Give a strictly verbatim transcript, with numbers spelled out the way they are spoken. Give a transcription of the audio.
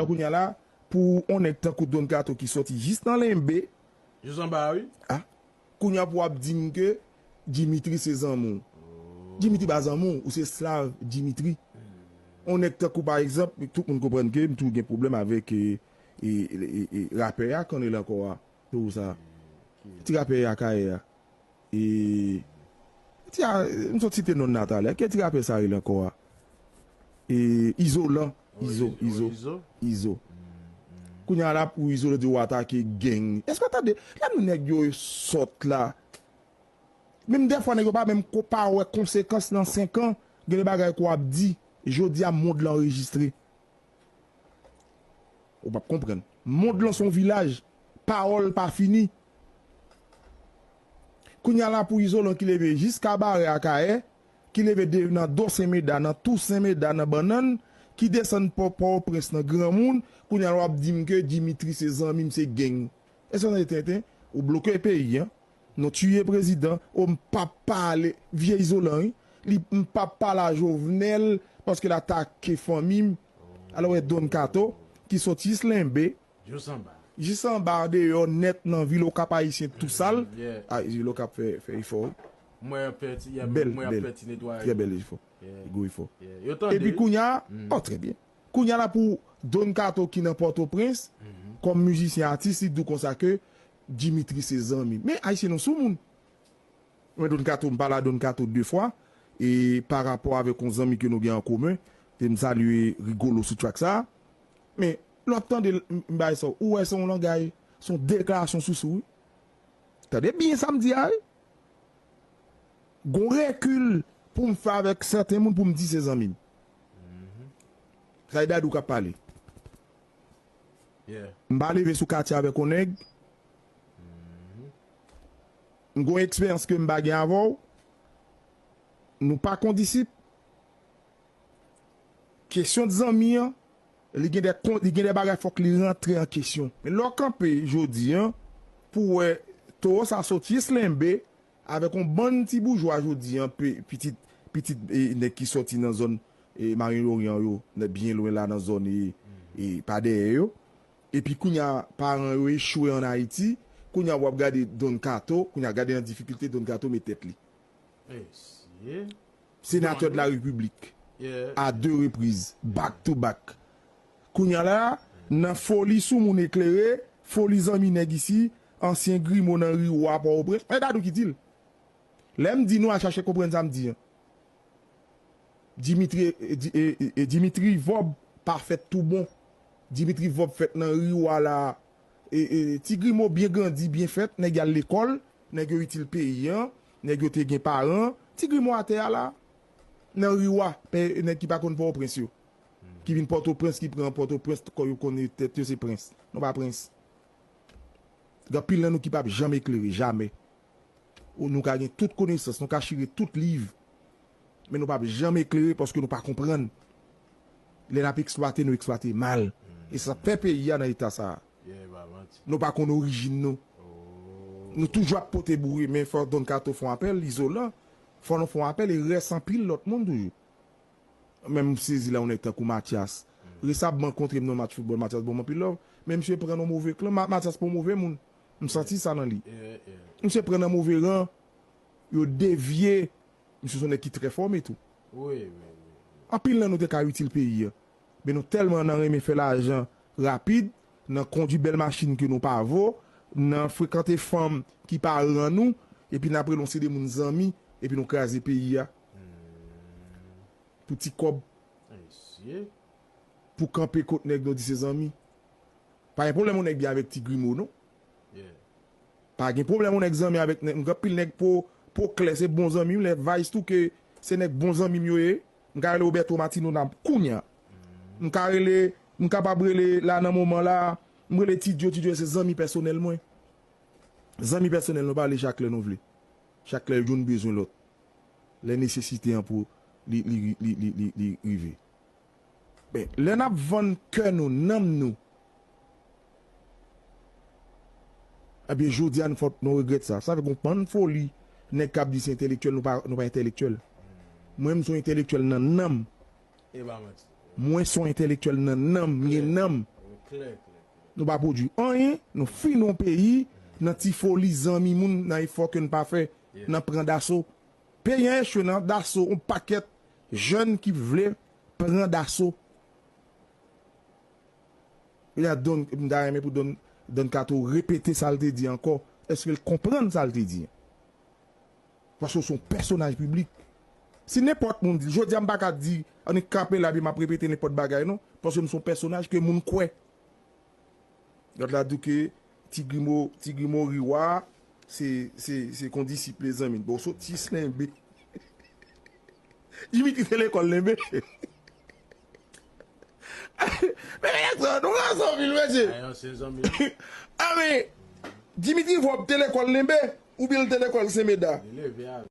Kounye a la, pou yon nèg tankou Don Kato ki sòti jis nan Lenbe, jis anba, wi. Ah, kounye a pou w ap di m ke Dimitri se zanmi w. Dimitri pa zanmi w, ou se esklav Dimitri. Yon nèg tankou, pa egzanp, tout moun konprann ke m toujou gen pwoblèm avèk e, e, e, e, e rapè a, konnen l ankò a. Tou sa. Ti rapè Akayè a. E, ti a, m sot site non l talè. Ki ti rapè sa rele ankò a? E, Izolan. Izo, Izo, Izo. Izo. Kounye a la pou Izolan di w atake gang. Èske w tande? Gad nou nèg yo sòt la. Menm dèfwa nèg yo pa menm ko pa wè konsekans nan senk an. Gen de bagay ke w ap di. Jodi a mond lan anrejistre. Ou p ap konprann. Mond lan se yon vilaj. Pawòl pa fini. Kounye a la pou Izolan ki leve jis Kabarè Akayè, ki leve de, nan do Senmeda, nan tou Senmeda, nan Bannann, ki desann Pò, Pòtoprens nan Granmoun, kounye a la w ap di m ke Dimitri se zanmi m, se gang. Èske w tande tenten? Ou bloke peyi a. Nou tiye prezidan. O, m p ap pale. Vye Izolan, wi. Li, m p ap pale a Jovenel paske l atake fanmi m. Alò, wè Don Kato, ki soti jis Lenbe, jis anba, jis anba, deyò nèt nan vil Okap Ayisyen, tou sal. Yeah. Ah, vil Okap fè, fè efò, wi. Mwen ap fè ti, yeah, bèl, mwen ap bèl, fè ti netwayaj. Trè bèl efò. Yeah. Gwo efò. Yeah. Yo tande, epi wi. Kounye a, oh, trè byen. Kounye a la pou Don Kato ki nan Pòtoprens, kòm mizisyen atis, li di w konsa ke Dimitri se zanmi. Men Ayisyen nou soumoun. Mwen Don Kato, m pale a Don Kato de fwa, e pa rapò avèk yon zanmi ke nou gen an komen, e m salye Rigolo sou track sa. Men, lè w ap tande l, m, m bay sa, ou wè se yon langay, se yon deklarasyon sousou, wi. Tande byen sa m di a, wi. Gon rekil pou m fè avèk sèten moun pou m di se zanmi m. Sa e Dadou k ap pale. Yeah. M pa leve sou katye avèk yon nèg. M gon eksperyans ke m pa gen avè w. Nou pa kondisip. Kesyon de zanmi an, li gen de kon-, li gen de bagay fòk li rantre an kesyon. Men lè w kanpe jodi an, pou w wè towo sa soti jis Lenbe, avèk yon bann ti boujwa jodi an, pe-, pitit, pitit, e, nèg ki sòti nan zòn, e, Mayen Loryan yo, nan byen lwen la nan zòn, e, e, pa dèyè yo. Epi kounye a, paran yo echwe ann Ayiti, kounye a w ap gade Don Kato, kounye a gade nan difikilte Don Kato met tèt li. Mesye. Senatè de la Repiblik. Yeah. A de repriz, back to back. Kounye a la, nan foli sou moun eklere, foli zanmi nèg isi, ansyen grimo nan ri wa Pòtoprens. Men Dadou ki di l. Lè m di nou al chache konprann sa m di an. Dimitri, e, Di-, e, e, e Dimitri Vòb pa fèt tou bon. Dimitri Vòb fèt nan ri wa la. E, e, ti grimo byen grandi, byen fèt, nèg y al lekòl, nèg yo itil peyi an, nèg yo te gen paran. Ti grimo atè a la, nan ri wa, pe-, nèg ki pa konn Pòtoprens yo. Ki vin Pòtoprens, ki pran Pòtoprens, kò yo konnen tèt yo se prens. Nou pa prens. Gen anpil nan nou ki p ap janm eklere, jamè. Ou nou ka gen tout konesans, nou ka chire tout liv. Men nou p ap janm eklere paske nou pa konprann. Lè n ap eksplwate, nou eksplwate mal. E sa fè peyi a nan eta sa a. Yeah, pa manti. Nou pa konn orijin nou. Oh. Nou toujou ap pote boure, men fò Don Kato fè yon apèl, Izolan. Fò nou fè yon apèl e rès anpil lòt moun toujou. Men m sezi lè yon nèg tankou Mathias. Resab m rankontre m nan match foutbòl, Mathias ban m anpil love. Men misye pran nan move klan. Ma-, Mathias pa yon move moun. M santi sa nan li. Yeah, yeah. Misye pran nan move ran. Yo devye. Misye se yon nèg ki trè fòme tou. Wi, wi, wi. Anpil nan nou te ka itil peyi a. Men nou tèlman nan renmen fè lajan rapid, nan kondwi bèl machin ke nou pa vo, nan frekante fanm ki pa ran nou, epi n ap rele nou se de moun zanmi, epi nou kraze peyi a. Pou ti kòb. Mesye. Pou kanpe kot nèg nou di se zanmi. Pa gen pwoblèm yon nèg byen avèk ti grimo, non. Yeah. Pa gen pwoblèm yon nèg zanmi avèk nèg. M gen anpil nèg po, po klè, se bon zanmi m, lè Vice tou ke se nèg bon zanmi m yo ye. M ka rele Roberto Martino nan kounya. M ka rele, m kapab rele la nan moman la, m rele Ti Djo, Ti Djo se zanmi pèsonèl mwen. Zanmi pèsonèl nou pale chak lè nou vle. Chak lè youn bezwen lòt. Lè nesesite an pou li, li, li, li, li, li rive. Ben, lè n ap vann kè nou, nanm nou, ebyen, jodi a, nou fòk nou regrèt sa. Sa fè gon bann foli, nèg k ap di se entèlektyèl, nou pa, nou pa entèlektyèl. Mwen, m se yon entèlektyèl nan nanm. E pa manti. Mwen se yon entèlektyèl nan nanm, m gen nanm. Nou pa pwodui anyen, nou fin yon peyi nan ti foli zanmi moun, nan efò ke n pa fè, nan pran daso. Peyi an echwe nan daso yon pakèt jèn ki vle pran daso. E la Don, m ta renmen pou Don, Don Kato repete sa l te di ankò. Èske l konprann sa l te di an? Paske w se yon pèsonaj piblik. Si nenpòt moun di, jodi a m pa ka di, annik kanpe la, epi m ap repete nenpòt bagay, non. Paske m se yon pèsonaj ke moun kwè. Lòt la di w ke Ti Grimo, Ti Grimo Riwa, se, se, se kondisip, mezanmi. Bon, soti Lenbe. Dimitri te lekòl Lenbe. Men, men, nou ranse anpil, mesye. Ay, ansyen zanmi. A, men, Dimitri Vòb te lekòl Lenbe, oubyen l te lekòl Senmeda? Li leve avè